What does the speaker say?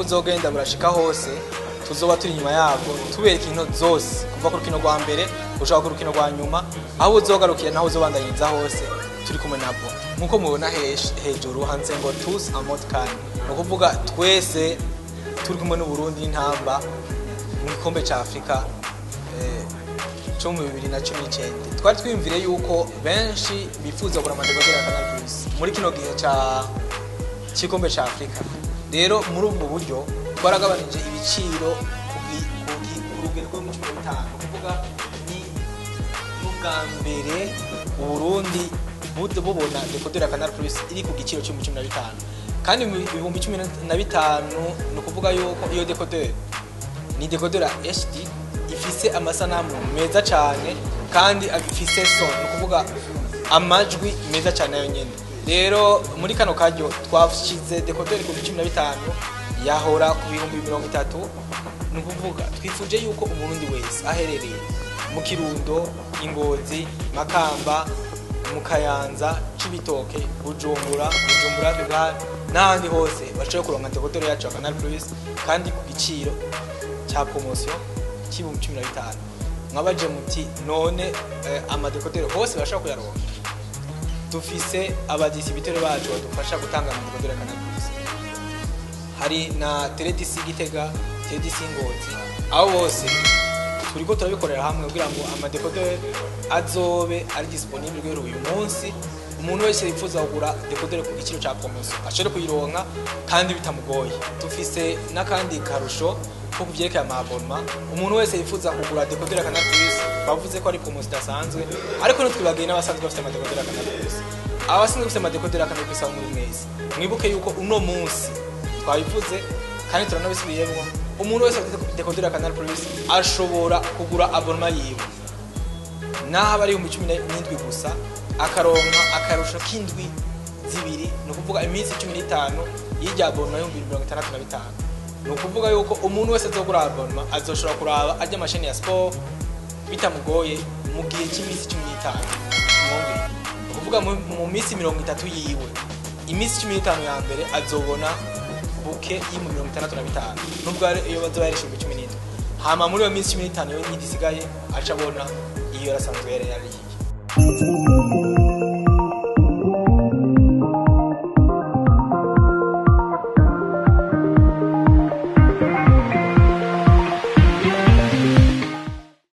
buzogenda burashika hose tuzoba turi inyuma yabwo, tubereka inkino zose kuva ku rukino rwa mbere gushika ku rukino rwa nyuma, aho buzogarukira naho buzobandanyiriza hose turi kumwe nabwo. Nkuko mubibona hejuru handitse ngo tous en mode CAN, ni ukuvuga twese turi kumwe n'Uburundi n'intamba mu gikombe ca Afrika cyo mu 2019. Twari twiyumvire yuko benshi bifuza kugura amadécodeur ya Canal Plus muri kino gihe ca c'igikombe ca Afrika. Rero muri ubwo buryo twaragabanije ibiciro ku rugero rwo 15, kuvuga ni n'ubwa mbere Uburundi bubona décodeur ya Canal Plus iri ku giciro c'ibihumbi 15. Kandi mu 15,000, ni ukuvuga yuko iyo décodeur ni décodeur ya HD ifise amasanamu meza cyane kandi ifise son, ni ukuvuga amajwi meza cyane nayo nyene. Rero muri kano karyo twashize décodeur ku 15,000, yahora ku 30,000. Ni ukuvuga twifuje yuko Umurundi wese aherereye mu Kirundo, Ingozi, Makamba, mu Kayanza, Cibitoke, Bujumbura, Bujumbura Rural n'ahandi hose bashobora kuronka décodeur yacu ya Canal Plus kandi ku giciro cya promotion c'ibihumbi 15. Mwabaje muti none amadécodeur hose bashobora kuyaronka? Dufise abadistributeurs bacu badufasha gutanga amadécodeur ya Canal Plus. Hari na Teledisi Gitega, Teledisi Ngozi, aho bose turiko turabikorera hamwe kugira ngo amadécodeur azobe ari disponible guhera uyu munsi. Umuntu wese yifuza kugura décodeur ku giciro ca promotion ashobore kuyironka kandi bitamugoye. Dufise n'akandi karusho ko kuvyerekeye ama abonnement. Umuntu wese yifuza kugura décodeur ya Canal Plus, bavuze ko ari promotion idasanzwe, ariko ntitwibagiye n'abasanzwe bafite amadécodeur ya Canal Plus. Abasanzwe bafite amadécodeur ya Canal Plus aho muri mwese, mwibuke yuko uno munsi twabivuze kandi turanabisubiyemwo: umuntu wese afite décodeur ya Canal Plus ashobora kugura abonnement yiwe, naho aba ari 17,000 gusa, akaronka akarusho k'indwi 2, ni ukuvuga iminsi 15 y'irya abonnement y'65,000. Ni ukuvuga yuko umuntu wese azogura abonnement azoshobora kuraba arya amachaînes ya sport bitamugoye mu gihe cy'iminsi 15. Mwongeye, ni ukuvuga mu minsi 30 yiwe, iminsi 15 ya mbere azobona bouquet y'65,000, nubwo iyo bazoba yarishe 17,000. Hama muri iyo minsi 15 yo yindi isigaye aca abona iyo yarasanzwe yari yarihiye.